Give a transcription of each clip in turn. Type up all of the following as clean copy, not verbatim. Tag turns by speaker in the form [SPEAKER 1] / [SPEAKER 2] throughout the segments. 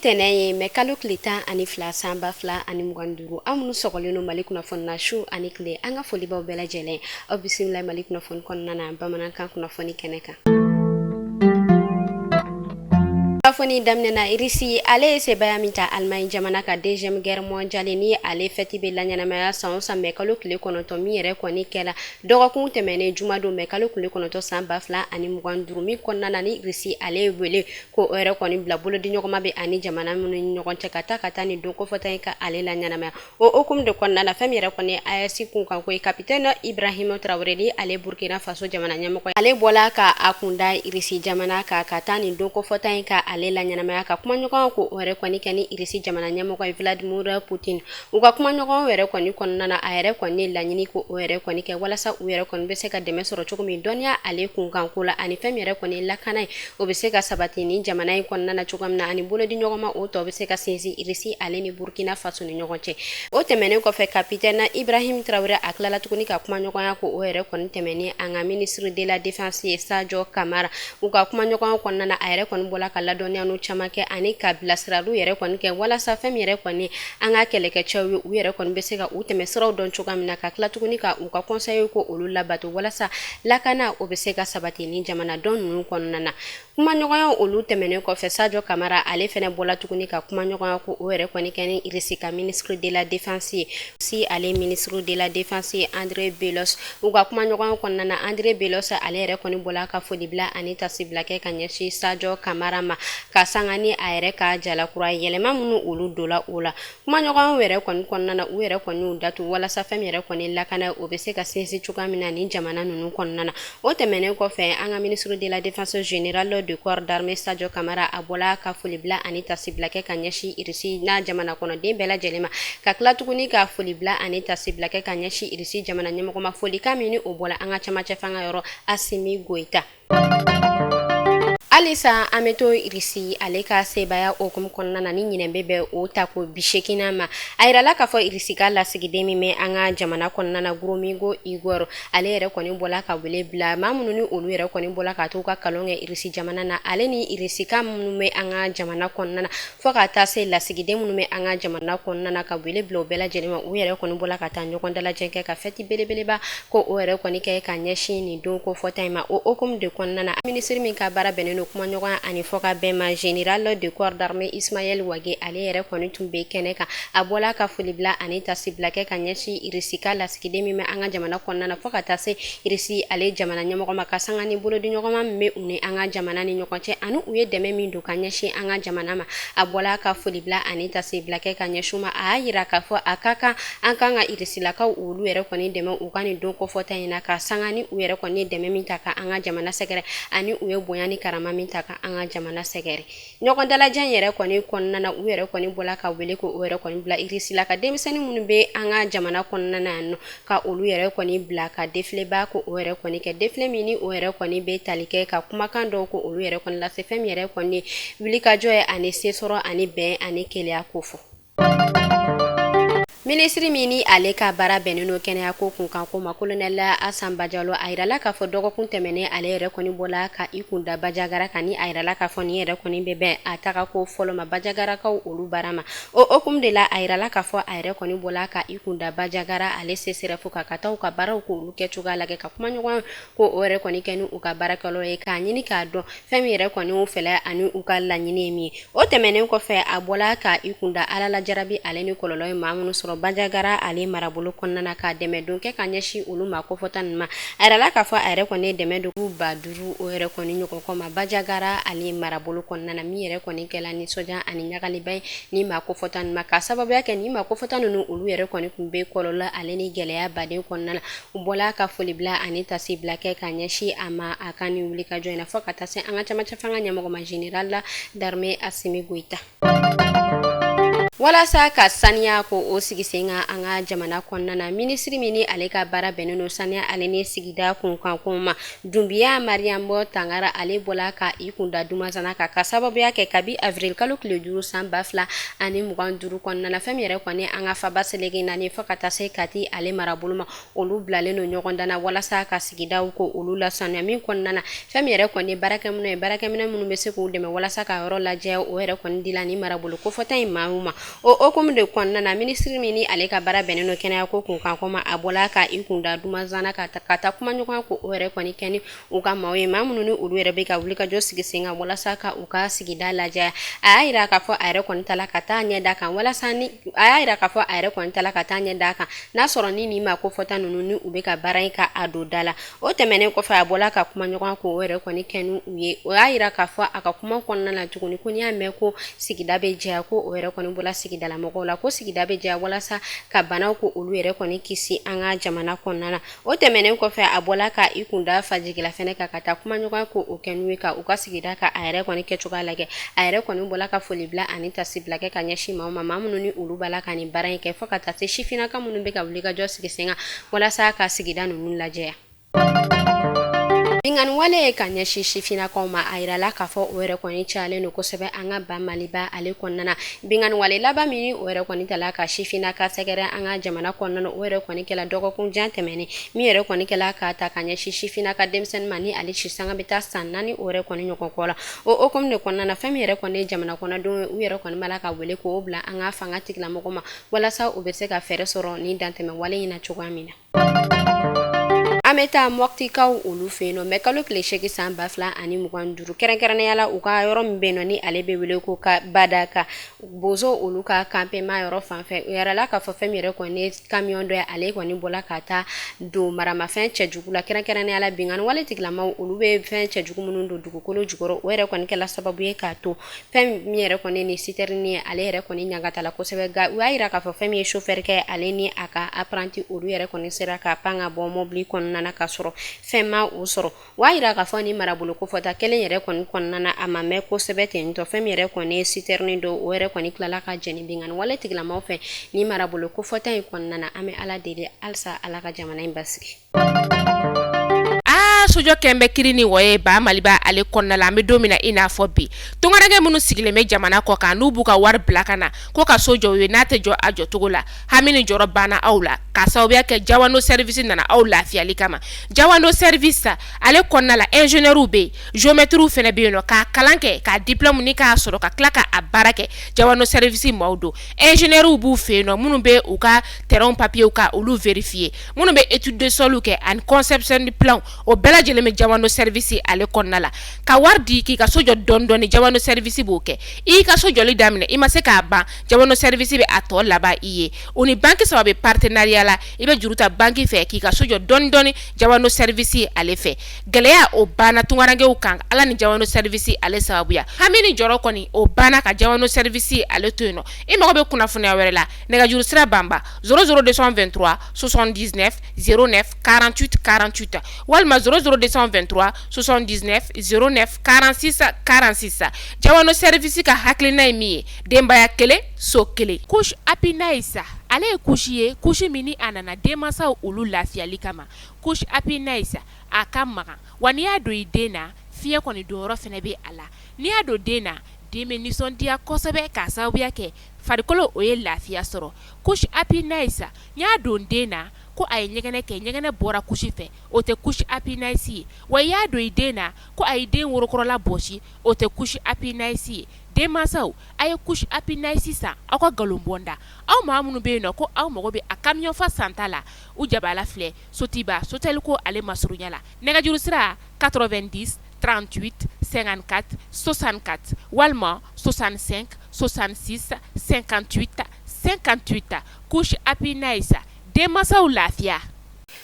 [SPEAKER 1] tɛnɛn ye, mɛ kalo tile 12 san 2025. Aw minnu sɔgɔlen don Mali kunnafoni na su ani tile, an ka foli b'aw bɛɛ lajɛlen. Aw bisimila Mali kunnafoni kɔnɔna na, bamanankan kunnafoni kɛnɛ kan. Kunnafoni daminɛna, Irisi ale ye sebaaya min ta Alimaɲi jamana kan deuxième guerre mondiale, ni ale fɛti bɛ laɲɛnamaya san o san mɛ kalo tile 9, min yɛrɛ kɔni kɛla dɔgɔkun tɛmɛnen jumadon mɛ kalo tile 9 san 2025, min kɔnɔna na ni Irisi ale ye wele ko o yɛrɛ kɔni bila bolodiɲɔgɔnma bɛ ani jamana minnu ni ɲɔgɔn cɛ ka taa ka taa nin don kofɔta in ka ale laɲɛnamaya. O hukumu de kɔnɔna na, fɛn min yɛrɛ kɔni AES kunkan ko ye, capitaine Ibrahim Traoré, ni ale Burkina Faso jamana ɲɛmɔgɔ ye, ale bɔla ka a kunda Irisi jamana kan ka taa nin don kofɔta in ka ale laɲɛnamaya, ka kumaɲɔgɔn ko o yɛrɛ kɔni kɛ ni Irisi jamana ɲɛmɔgɔ ye Vladimir Poutine. U ka kumaɲɔgɔn yɛrɛ kɔni kɔnɔna na, a yɛrɛ kɔni ye laɲini ko o yɛrɛ kɔni kɛ walasa u yɛrɛ kɔni bɛ se ka dɛmɛ sɔrɔ cogo min dɔnniya ale kunkanko la, ani fɛn min yɛrɛ kɔni lakana ye, o bɛ se ka sabati nin jamana in kɔnɔna na cogo min na, ani bolodiɲɔgɔnma o tɔ bɛ se ka sinsin Irisi ale ni Burkina Faso ni ɲɔgɔn cɛ. O tɛmɛnen kɔfɛ, capitaine Ibrahim Traoré a tilala tuguni ka kumaɲɔgɔnya ko o yɛrɛ kɔni tɛmɛnen an ka ministre de la défense ye Sadio Camara. U ka kumaɲɔgɔnya kɔnɔna na, a yɛrɛ kɔni bɔla ka ladɔnniyaliw caman kɛ ani ka bilasiraliw yɛrɛ kɔni kɛ walasa fɛn min yɛrɛ kɔni an ka kɛlɛkɛcɛw ye, u yɛrɛ kɔni bɛ se ka u tɛmɛ siraw dɔn cogoya min na, ka tila tuguni ka u ka conseil ko olu labato walasa lakana o bɛ se ka sabati ni jamana dɔn ninnu kɔnɔna na. Kumaɲɔgɔnya olu tɛmɛnen kɔfɛ, Sadio Camara ale fɛnɛ bɔla tuguni ka kumaɲɔgɔnya ko o yɛrɛ kɔni kɛ ni Irisi ka ministre de la défense ye, si ale ministre de la défense ye Andrei Belous. U ka kumaɲɔgɔnya kɔnɔna na, Andrei Belous ale yɛrɛ kɔni bɔla ka foli bila ani tasibila kɛ ka ɲɛsin Sadio Camara ma, ka sanga ni a yɛrɛ ka jalakura yɛlɛma minnu olu donna o la. Kumaɲɔgɔnya yɛrɛ kɔni kɔnɔna na, u yɛrɛ kɔni y'u datu walasa fɛn min yɛrɛ kɔni lakana o bɛ se ka sinsin cogoya min na nin jamana ninnu kɔnɔna na. O tɛmɛnen kɔfɛ, an ka ministre de la défense, général de corps d'armée Sadio Camara, a bɔla ka foli bila ani tasibila kɛ ka ɲɛsin Irisi n'a jamana kɔnɔden bɛɛ lajɛlen ma, ka tila tuguni ka foli bila ani tasibila kɛ ka ɲɛsin Irisi jamana ɲɛmɔgɔ ma. Folikan min ni o bɔla an ka camancɛ fanga yɔrɔ, Assimi Goïta. Halisa an bɛ to Irisi ale ka sebaaya hukumu kɔnɔna na, ni ɲinɛ bɛ bɛn o tako 80nan ma. A yirala k'a fɔ Irisi ka lasigiden min bɛ an ka jamana kɔnɔna na, Gromyko Igor, ale yɛrɛ kɔni bɔla ka wele bila maa minnu ni olu yɛrɛ kɔni bɔla ka t'u ka kalan kɛ Irisi jamana na, ale ni Irisika minnu bɛ an ka jamana kɔnɔna na, fo ka taa se lasigiden minnu bɛ an ka jamana kɔnɔna na, ka wele bila u bɛɛ lajɛlen ma. U yɛrɛ kɔni bɔla ka taa ɲɔgɔn dalajɛ kɛ ka fɛti belebeleba ko o yɛrɛ kɔni kɛ ka ɲɛsin nin don ko fɔta in ma. O hukumu de kɔnɔna na, minisiri min ka baara bɛnnen don kumaɲɔgɔnya ani fɔkabɛn ma, général de corps d'armée Ismaël Wagué, ale yɛrɛ kɔni tun bɛ kɛnɛ kan. A bɔla ka foli bila ani tasibila kɛ ka ɲɛsin Irisi ka lasigiden min bɛ an ka jamana kɔnɔna na, fo ka taa se Irisi ale jamana ɲɛmɔgɔ ma, ka sanga ni bolodiɲɔgɔnma min bɛ u ni an ka jamana ni ɲɔgɔn cɛ, ani u ye dɛmɛ min don ka ɲɛsin an ka jamana ma. A bɔla ka foli bila ani tasibila kɛ ka ɲɛsin u ma. A y'a yira k'a fɔ a ka kan an kan ka irisilakaw olu yɛrɛ kɔni dɛmɛ u ka nin don kofɔta in na, ka sanga ni u yɛrɛ kɔni dɛmɛ min ta ka an ka jamana sɛgɛrɛ, ani u ye bonya ni karama min ta ka an ka jamana sɛgɛrɛ. Ɲɔgɔn dalajɛ in yɛrɛ kɔni kɔnɔna na, u yɛrɛ kɔni bɔla ka wele ko o yɛrɛ kɔni bila irisila ka denmisɛnnin minnu bɛ an ka jamana kɔnɔna na yan nɔ, ka olu yɛrɛ kɔni bila ka défilé-ba ko o yɛrɛ kɔni kɛ, défilé min ni o yɛrɛ kɔni bɛ tali kɛ ka kumakan dɔw ko olu yɛrɛ kɔni lase, fɛn min yɛrɛ kɔni wulikajɔ ye ani sesɔrɔ ani bɛn ani kelenya ko fɔ. Minisiri min ni ale ka baara bɛnnen don kɛnɛya ko kunkan ko ma, colonel Asan Bajalo, a yirala k'a fɔ dɔgɔkun tɛmɛnen ale yɛrɛ kɔni bɔla ka i kun da Bajagara kan, ni a yirala k'a fɔ nin yɛrɛ kɔni bɛ bɛn a taga ko fɔlɔ ma Bajagarakaw olu bara ma. O hukumu de la, a yirala k'a fɔ a yɛrɛ kɔni bɔla ka i kun da Bajagara ale CSRéf kan, ka taa u ka baaraw k'olu kɛ cogoya lajɛ, ka kumaɲɔgɔn ko o yɛrɛ kɔni kɛ ni u ka baarakɛlaw ye, k'a ɲini k'a dɔn fɛn min yɛrɛ kɔni u fɛla ani u ka laɲini ye min ye. O tɛmɛnen kɔfɛ, a bɔla ka i kunda Ala la jarabi ale ni kɔlɔlɔ ye maa minnu sɔrɔ Banjagara ale marabolo kɔnɔna na, ka dɛmɛ don kɛ ka ɲɛsin olu maa kofɔta ninnu ma. A yirala k'a fɔ a yɛrɛ kɔni ye dɛmɛ don 5000 o yɛrɛ kɔni ɲɔgɔn kɔ ma Banjagara ale marabolo kɔnɔna na, min yɛrɛ kɔni kɛla nisɔndiya ani ɲagaliba ye ni maa kofɔta ninnu ma, k'a sababuya kɛ ni maa kofɔta ninnu olu yɛrɛ kɔni tun bɛ kɔlɔlɔ ale ni gɛlɛya baden kɔnɔna na. U bɔla ka foli bila ani tasi bila kɛ ka ɲɛsin a ma a ka nin wulikajɔ in na, fo ka taa se an ka camancɛ fanga ɲɛmɔgɔ ma, général d'armée Assimi Goïta. Walasa ka saniya ko o sigi sen kan an ka jamana kɔnɔna na, minisiri min ni ale ka baara bɛnnen don saniya ale ni sigida kunkanko ma, Dunbiya Mariam Tangara, ale bɔla ka i kunda Dumanzana kan ka sababuya kɛ kabi avril kalo tile 5 san 2025 kɔnɔna na, fɛn min yɛrɛ kɔni an ka faba seleke naani fo ka taa se Kati ale marabolo ma, olu bilalen don ɲɔgɔn dan na walasa ka sigidaw ko olu lasaniya. Min kɔnɔna na, fɛn min yɛrɛ kɔni baarakɛminɛn ye, baarakɛminɛn minnu bɛ se k'u dɛmɛ walasa ka yɔrɔ lajɛ, o yɛrɛ kɔni dila ni marabolo kofɔta in maaw ma. O hukumu de kɔnɔna na, minisiri min ni ale ka baara bɛnnen don kɛnɛya ko kunkanko ma, a bɔla ka i kunda Dumanzana ka taa kumaɲɔgɔnya ko o yɛrɛ kɔni kɛ ni u ka maaw ye, maa minnu ni olu yɛrɛ bɛ ka wulikajɔ sigi sen kan walasa ka u ka sigida lajɛ. A y'a yira k'a fɔ a yɛrɛ kɔni tala ka taa ɲɛ da kan walasa ni a y'a yira k'a fɔ a yɛrɛ kɔni tala ka taa ɲɛ da kan n'a sɔrɔ ni nin maa kofɔta ninnu ni u bɛ ka baara in ka a don da la. O tɛmɛnen kɔfɛ, a bɔla ka kumaɲɔgɔnya ko o yɛrɛ kɔni kɛ ni u ye. O y'a yira k'a fɔ a ka kuma kɔnɔna na tuguni ko n'i y'a mɛn ko sigida bɛ jɛya, ko o yɛrɛ kɔni bɔla sigidala mɔgɔw la, ko sigida bɛ jɛya walasa ka banaw ko olu yɛrɛ kɔni kisi an ka jamana kɔnɔna na. O tɛmɛnen kɔfɛ, a bɔla ka i kunda Fajigila fɛnɛ kan ka taa kumaɲɔgɔnya ko o kɛ n'u ye, ka u ka sigida ka a yɛrɛ kɔni kɛcogoya lajɛ. A yɛrɛ kɔni bɔla ka foli bila ani tasibila kɛ ka ɲɛsin maaw ma, maa minnu ni olu b'a la ka nin baara in kɛ, fo ka taa se sifinnaka minnu bɛ ka wulikajɔ sigi sen kan walasa ka sigida ninnu lajɛya. Binkanni wale ye ka ɲɛsin sifinnakaw ma, a yirala k'a fɔ o yɛrɛ kɔni cayalen don kosɛbɛ an ka ba Maliba ale kɔnɔna na. Binkanni wale laban min o yɛrɛ kɔni tala ka sifinnaka sɛgɛrɛ an ka jamana kɔnɔna na, o yɛrɛ kɔni kɛla dɔgɔkun jan tɛmɛnen, min yɛrɛ kɔni kɛla ka ta ka ɲɛsin sifinnaka denmisɛnnin ma ni ale si sanga bɛ taa san 4 o yɛrɛ kɔni ɲɔgɔn kɔ la. O hukumu de kɔnɔna na, fɛn min yɛrɛ kɔni ye jamana kɔnɔdenw ye, u yɛrɛ kɔni b'a la ka wele k'o bila an ka fanga tigilamɔgɔw ma walasa u bɛ se ka fɛɛrɛ sɔrɔ nin dantɛmɛ wale in na cogoya min na. An bɛ taa Mɔptikaw olu fɛ yen nɔ mɛ kalo tile 8 san 2025, kɛrɛnkɛrɛnnenya la u ka yɔrɔ min bɛ yen nɔ ni ale bɛ wele ko ka Badaka Bozo, olu ka campement yɔrɔ fan fɛ. O yɛrɛ la k'a fɔ fɛn min yɛrɛ kɔni ye camion dɔ ye, ale kɔni bɔla ka taa don maramafɛn cɛjugu la, kɛrɛnkɛrɛnnenya la binkanni wale tigilamaw olu bɛ fɛn cɛjugu minnu don dugukolo jukɔrɔ. O yɛrɛ kɔni kɛla sababu ye k'a to fɛn min yɛrɛ kɔni ni citerne ye, ale yɛrɛ kɔni ɲagatala kosɛbɛ. Nka u y'a yira k'a fɔ fɛn min ye chauffeur kɛ, ale ni a ka apprenti, olu yɛrɛ kɔni sera ka pan ka bɔ mobili kɔnɔna na ka sɔrɔ fɛn ma u sɔrɔ. U y'a yira k'a fɔ ni marabolo kofɔta kelen yɛrɛ kɔni kɔnɔna na, a ma mɛn kosɛbɛ ten tɔ, fɛn min yɛrɛ kɔni ye citerne dɔ, o yɛrɛ kɔni tilala ka jɛni binkanni wale tigilamaw fɛ ni marabolo kofɔta in kɔnɔna na. An bɛ Ala deli halisa, Ala ka jamana in basigi.
[SPEAKER 2] Aa, sojɔ kɛn bɛ kiri ni wɔye ba Maliba ale kɔnɔna la. An bɛ don min na i n'a fɔ bi, tungaranke minnu sigilen bɛ jamana kɔ kan, n'u b'u ka wari bila ka na ko ka so jɔ u ye, n'a tɛ jɔ a jɔcogo la, hami ni jɔrɔ banna aw la k'a sababuya kɛ Jawando Service nana aw lafiyali kama. Jawando Service ale kɔnɔna la, ingénieurw bɛ yen, géomètrew fana bɛ yen nɔ, k'a kalan kɛ, k'a diplôme ni k'a sɔrɔ ka tila k'a baara kɛ. Jawando Service maaw don. Ingénieurw b'u fɛ yen nɔ minnu bɛ u ka terrain papiers ka olu vérifier, minnu bɛ étude de sol kɛ ani conception de plan, o bɛɛ lajɛlen bɛ Jawando Service ale kɔnɔna la. Ka wari di k'i ka so jɔ dɔɔni dɔɔni, Jawando Service b'o kɛ. I y'i ka so jɔli daminɛ, i ma se k'a ban, Jawando Service bɛ a tɔ laban i ye. O ni banque saba bɛ partenariat la. I bɛ juru ta banque fɛ k'i ka so jɔ dɔɔni dɔɔni Jawando Service ale fɛ. Gɛlɛya o banna tungarankew kan, Ala ni Jawando Service ale sababuya. Hami ni jɔrɔ kɔni o banna ka Jawando Service ale to yen nɔ. I mago bɛ kunnafoniya wɛrɛ la, nɛgɛjuru sira banba 00 223 79 09 48 48 walima 00 223 79 09 46 46. Jawando Service ka hakilina ye min ye, denbaya kelen, so kelen. Couche Happy Nice ale ye couche ye, couche min ni a nana denmansaw olu lafiyali kama. Couche Happy Nice a ka magan wa n'i y'a don i den na, fiɲɛ kɔni donyɔrɔ fana bɛ a la. N'i y'a don den na, den bɛ nisɔndiya kosɛbɛ k'a sababuya kɛ farikolo o ye lafiya sɔrɔ. Couche Happy Nice, n y'a don den na ko a ye ɲɛgɛnɛ kɛ, ɲɛgɛnɛ bɔra couche fɛ, o tɛ couche Happy Nice ye. Wa i y'a don i den na ko a ye den worokɔrɔla bɔsi, o tɛ couche Happy Nice ye. Denmansaw, a ye couche Happy Nice san aw ka nkalon bɔ n da. Aw maa minnu bɛ yen nɔ ko aw mago bɛ a camion fa santa la, u jabala filɛ Sotiba Sotelco ale masurunya la. Nɛgɛjuru sira 90 38 54 64 walima 65 66 58 58. Couche Happy Nice, denmansaw lafiya.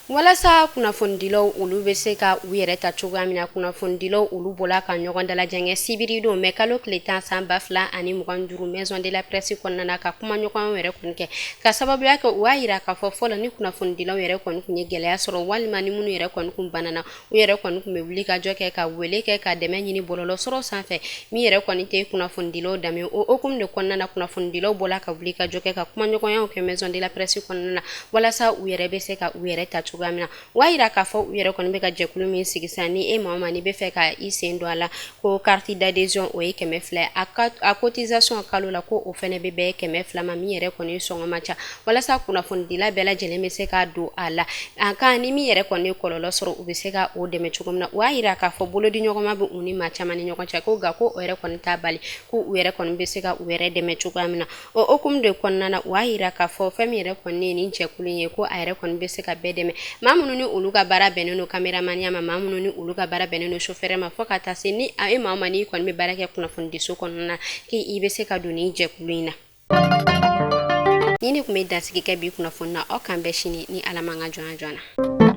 [SPEAKER 1] Walasa kunnafonidilaw olu bɛ se ka u yɛrɛ ta cogoya min na, kunnafonidilaw olu bɔla ka ɲɔgɔn dalajɛ kɛ sibiridon mɛ kalo tile 10 san 2025 maison de la presse kɔnɔna na, ka kumaɲɔgɔnya yɛrɛ kɔni kɛ ka sababuya kɛ. U y'a jira k'a fɔ fɔlɔ, ni kunnafonidilaw yɛrɛ kɔni tun ye gɛlɛya sɔrɔ walima ni minnu yɛrɛ kɔni tun banana, u yɛrɛ kɔni tun bɛ wuli ka jɔ kɛ, ka wele kɛ, ka dɛmɛ ɲini bɔlɔlɔ sɔrɔ sanfɛ min yɛrɛ kɔni tɛ kunnafonidilaw danbe. O hukumu de kɔnɔna na, kunnafonidilaw bɔla ka wuli ka jɔ kɛ, ka kumaɲɔgɔnyaw kɛ maison de la presse kɔnɔna na, walasa u yɛrɛ bɛ se ka u yɛrɛ ta cogoya min na. U y'a jira k'a fɔ u yɛrɛ kɔni bɛ ka jɛkulu min sigi sisan, ni e maa o maa n'i bɛ fɛ ka i sen don a la, ko carte d'adhésion o ye 200, a cotisation kalo la ko o fana bɛ bɛn 200 ma, min yɛrɛ kɔni sɔngɔ man ca, walasa kunnafonidila bɛɛ lajɛlen bɛ se ka don a la. A kan ni min yɛrɛ kɔni ye kɔlɔlɔ sɔrɔ, u bɛ se ka o dɛmɛ cogo min na. U y'a jira k'a fɔ bolodiɲɔgɔnma bɛ u ni maa caman ni ɲɔgɔn cɛ, ko nka ko o yɛrɛ kɔni t'a bali ko u yɛrɛ kɔni bɛ se ka u yɛrɛ dɛmɛ cogoya min na. O hukumu de kɔnɔna na, u y'a jira k'a fɔ fɛn min yɛrɛ kɔni ye nin jɛkulu ye, ko a yɛrɛ kɔni bɛ se ka bɛɛ dɛmɛ, maa minnu ni olu ka baara bɛnnen don kameramaniya ma, maa minnu ni olu ka baara bɛnnen don chauffeur ma, fo ka taa se ni e maa o maa n'i kɔni bɛ baara kɛ kunnafonidiso kɔnɔna na, k'i bɛ se ka don nin jɛkulu in na. Ni ne tun bɛ dansigi kɛ bi kunnafoni na. Aw k'an bɛn sini ni Ala m'an ka jɔnya joona.